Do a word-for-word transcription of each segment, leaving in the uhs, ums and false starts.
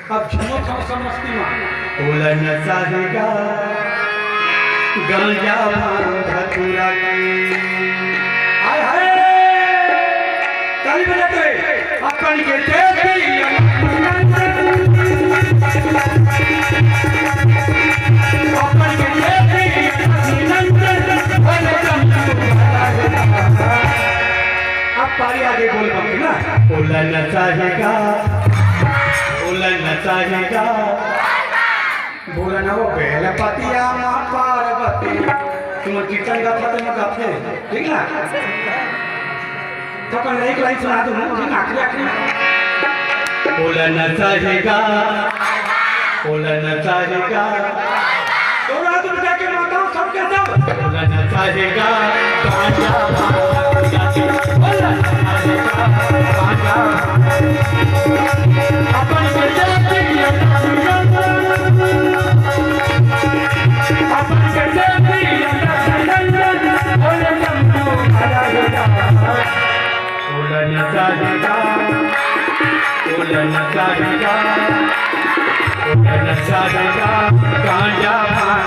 अब झूमत हव सब मस्ती में। ओला नशा हे गा, गांजा भांग धतूरा के। हाय हाय, ताली बजाते हुए अपन के देवी। अपन के देवी। अब पारी आगे बोल बम की ना। ओला नशा हे गा, ओला नशा हे गा। बोला ना वो बेल पतिया माँ पार्वती। तुम कीर्तन गाथा तो मैं गाथे, ठीक ना? तो अपन एक लाइन सुना दूँ, ठीक ना? आखिरी, आखिरी। ओला नशा हे गा, ओला नशा हे गा। दोनों हाथ उठा के माताओं, सबके सब। बोला नशा हे गा, गांजा भांग, बोला नशा हे गा, गांजा भांग। अपन के जाति अपन के जाति बोले शंभू महाराज। बोला नशा हे गा, बोला नशा हे गा। गांजा भांग।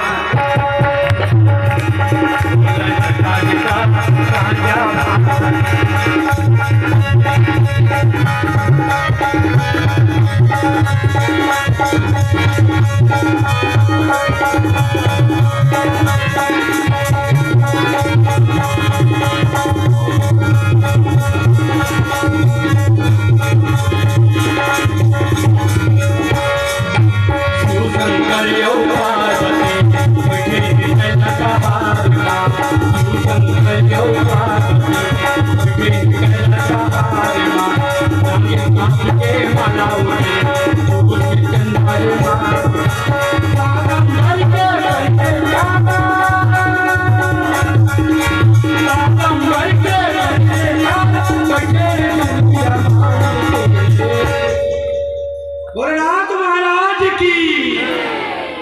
भोलेनाथ महाराज की।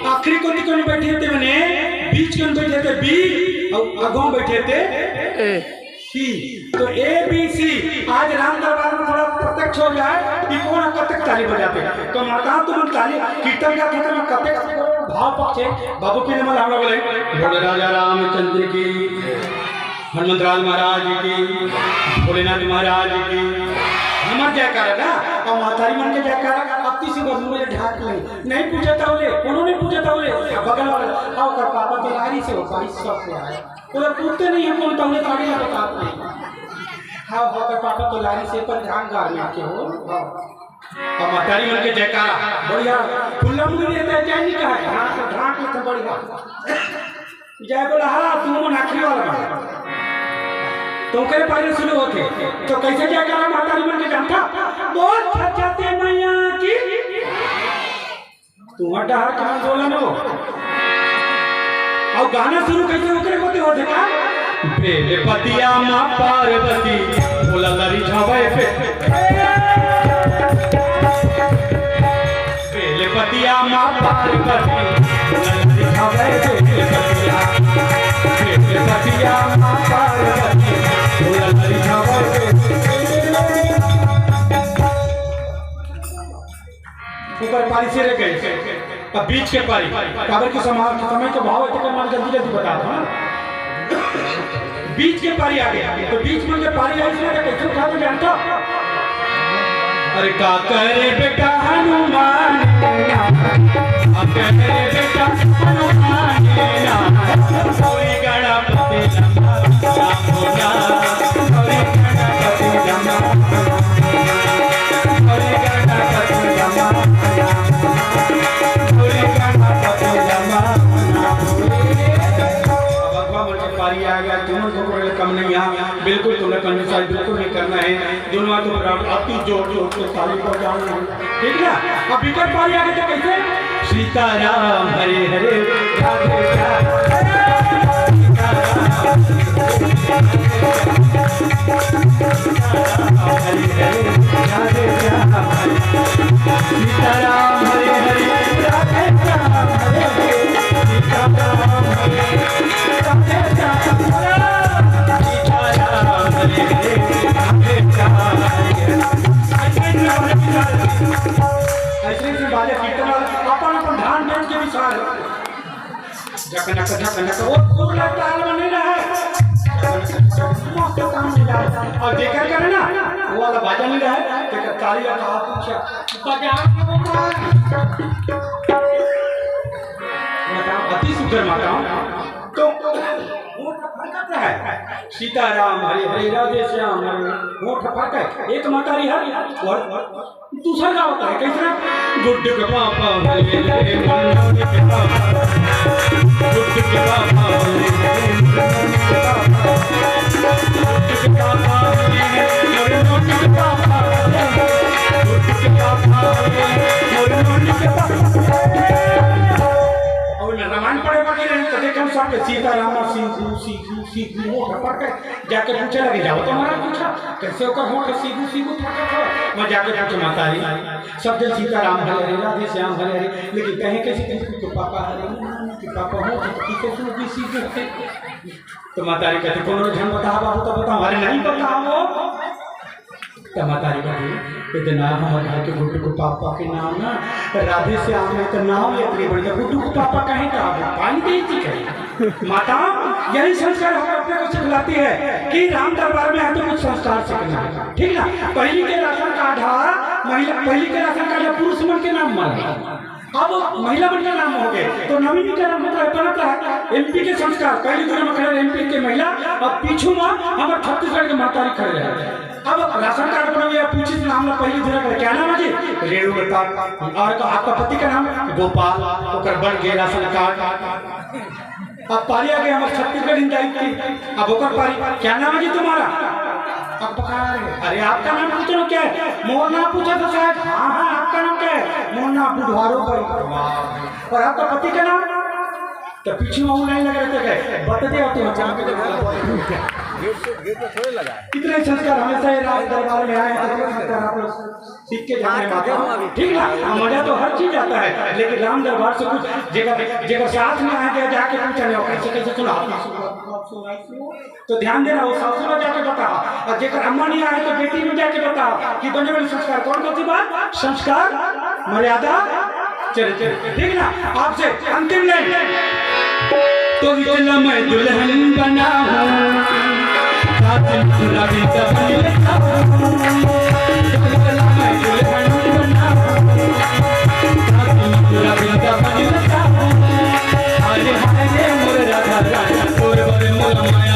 आखिरी कोती कोन बैठे थे मने, बीच कोन बैठे थे बी, और आगों बैठे थे ए। सी। तो ए बी सी आज राम दरबार में थोड़ा प्रत्यक्ष हो जाए कि कौन कतक ताली बजाते। तो माता तुम ताली कीर्तन का कीर्तन में कतक भाव पक्ष है। बाबू पीने वाला हम लोग बोले, बोले राजा रामचंद्र की, हनुमंतलाल महाराज की, भोलेनाथ महाराज की। हमर जयकारा ना, और महतारी मन के जयकारा। अति सुंदर मुझे ढाक ले, नहीं पूछा था बोले, उन्होंने पूछा था बोले, बगल वाला, आओ कर पापा तो लारी से हो, बाईस सौ से आए। बोले, पूछते नहीं है कौन, तुमने साड़ी में बता नहीं। हाँ, हो कर पापा तो लारी से पर ध्यान गार में के हो। हाँ। और महतारी मन के जयकारा, बढ़िया, खुल्ला मुंह रहता है, क्या नहीं कहा है? हाँ, तो ढाक लेते बढ़िया। जय बोला, हाँ, तू मन आखिरी वाला बा। तो ओकरे पारी शुरू होथे। तो कैसे जयकारा महतारी मन के जानता? बोल छछाते मैया की। तू हट डहर कहाँ बोला नो? और गाना शुरू कैसे ओकरे होते होथे का? बेल पतिया माँ पार्वती, बोला लरी छावे पे। बेल पतिया माँ पार्वती, ललकी हवे बेल पतिया। बेल पतिया माँ पार्वती, ललकी हवे बेल। ऊपर पारी से रह गए, अब बीच के पारी। काबर के समा-, समय के भाव है, तेकर मन जल्दी जल्दी बता दो, हाँ? बीच के पारी आ गया, तो बीच में के पारी आई इसमें तो कैसे उठा के जानता? अरे का करे बेटा हनुमान, का करे बेटा हनुमान, कोई गणपति लम्बा, कोई गणपति लम्बा, कोई गणपति लम्बा, कोई गणपति लम्बा। अब अगवा मन के पारी आ गया, तुमन को करे कम नहीं आ। बिल्कुल तुमने कंजूसाई बिल्कुल नहीं करना है। दोनों हाथ ऊपर आप, आप भी जोर जोर से ताली बजाना है, ठीक ना? अब इधर पारी आगे तो कैसे? सीताराम हरे हरे, राधे राधे। सीताराम हरे हरे, राधे राधे। सीताराम हरे हरे, राधे राधे। सीताराम हरे हरे, राधे राधे। ऐसे ऐसे बाजे कीर्तन वाले अपन अपन धान बेच के बिसार। जकनक जकनक वो सुर लगता है, नहीं रहा है। मस्त काम नहीं जाता। और जेकर करे ना, वो वाला बाजा नहीं रहा है, जेकर ताली का कहा पूछा, बजा। माता, अति सुंदर माता। तो होठ फरकत है, सीताराम हरे हरे, राधे श्याम हरे, होठ फरक है। एक माता रही है, और दूसर का होता है, कैसे? गुड्डू के पापा हरे हरे, मुन्नू के पापा, गुड्डू के पापा हरे हरे, मुन्नू के पापा, गुड्डू के पापा हरे हरे, मुन्नू के पापा, गुड्डू के पापा हरे हरे, मुन्नू के पापा। और मैं रामायण पढ़े बाकी रहे तो देखम सबके सीता रामा सीखू सीखू सीखू होठ फरक है। जाके पूछे लगे, जाओ तो महाराज पूछा, कैसे ओकर होठ सीखू सीखू फरक है? मैं जाके पूछे माता रे, सब जन सीता राम हरे हरे, राधे श्याम हरे हरे, लेकिन कहे कैसे गुड्डू के पापा हरे, मुन्नू के पापा होठ कैसे सूखू सीखू है? तो माता रे कहते, कोनो झन बता बाबू तो बताओ, अरे नहीं बता वो। त महतारी कही, "ए दे ना, हमर घर के गुड्डू के पापा के नाम ना राधे श्याम में तो नाम लेत रही, बढ़िया गुड्डू के पापा कहे का, वो पानी दे थी कहे।" माता, यही संस्कार हम अपने को सिखलाती है कि राम दरबार में आए तो कुछ संस्कार सीखना है, ठीक ना? पहली के राशन कार्ड हा, महिला, पहली के राशन कार्ड हा, पुरुष मन के नाम मर अब महिला मन के नाम हो गए, तो नवीनीकरण होता है, परत है। एमपी के संस्कार, पहली दूर में खड़े एमपी के महिला, अब पीछू में हमर छत्तीसगढ़ के महतारी खड़े रहे। अब राशन कार्ड बना गया, पूछिस नाम ला, पहली दूर में, "क्या नाम है जी?" "रेणु प्रताप।" "और का, आपका पति का नाम?" "गोपाल।" ओकर बन गए राशन कार्ड। अब पारी आ गए हमर छत्तीसगढ़ हिंदाई की। अब ओकर पारी, "क्या नाम है जी तुम्हारा?" अब पकड़, "अरे, आपका नाम पूछो ना, क्या है?" "मोर नाम पूछा था साहब।" "हाँ, हाँ, आपका नाम क्या है?" "मोर नाम बुधवारो भाई।" "वाह भाई।" "और आपका पति का नाम?" तो पीछे में लाइन लगा रहता है, "बता दे, आप तो जाके।" गेट से, गेट पे थोड़े लगा है। इतने संस्कार हमेशा ये राज दरबार में आए हैं, तो संस्कार आप लोग सीख के जाने वाले हैं। ठीक ना? हाँ, मजा तो हर चीज आता है, लेकिन राम दरबार से कुछ जेकर, जेकर साथ में आ गया, जाके पूछा नहीं, "कैसे, कैसे सुना?" तो ध्यान देना, वो सासू में जाके बता, और जेकर अम्मा नहीं आए तो बेटी में जाके बता कि बने वाले संस्कार कौन कौन सी बात, संस्कार, मर्यादा, चरित्र। ठीक ना? आपसे अंतिम लाइन। तो इतना मैं दुल्हन बना हूँ, साथ में पूरा भी दबन लेता हूँ। इतना मैं दुल्हन बना हूँ, साथ में पूरा भी दबन लेता हूँ। अरे हाय रे मोर राधा रानी, तोर बर मोर माया।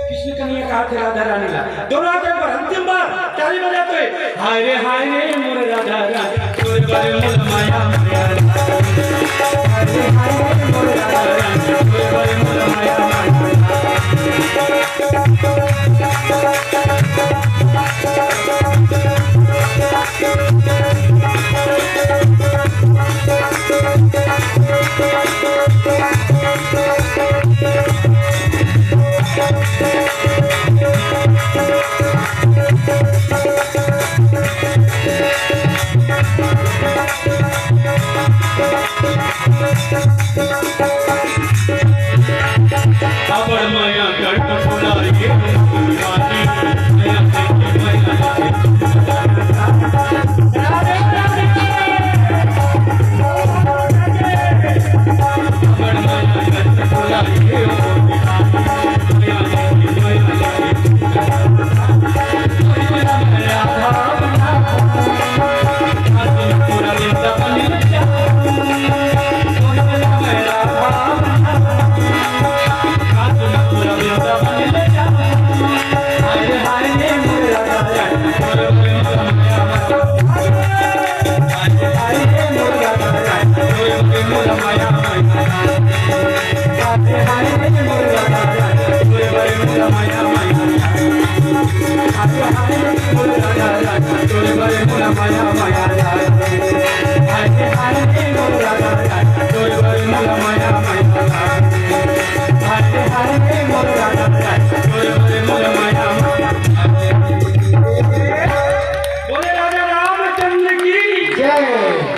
कृष्ण कन्हैया कहा थे राधा रानी ला। दोनों हाथ एक बार, अंतिम बार ताली बजाते हुए, हाय रे, हाय रे, मोर राधा रानी, तोर बर मोर माया, माया। हाय रे, हाय रे, मोर राधा रानी, तोर बर मोर माया, माया।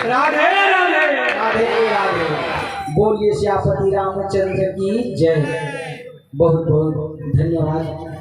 राधे राधे। राधे राधे। बोलिए सियापति रामचंद्र की जय। बहुत बहुत धन्यवाद।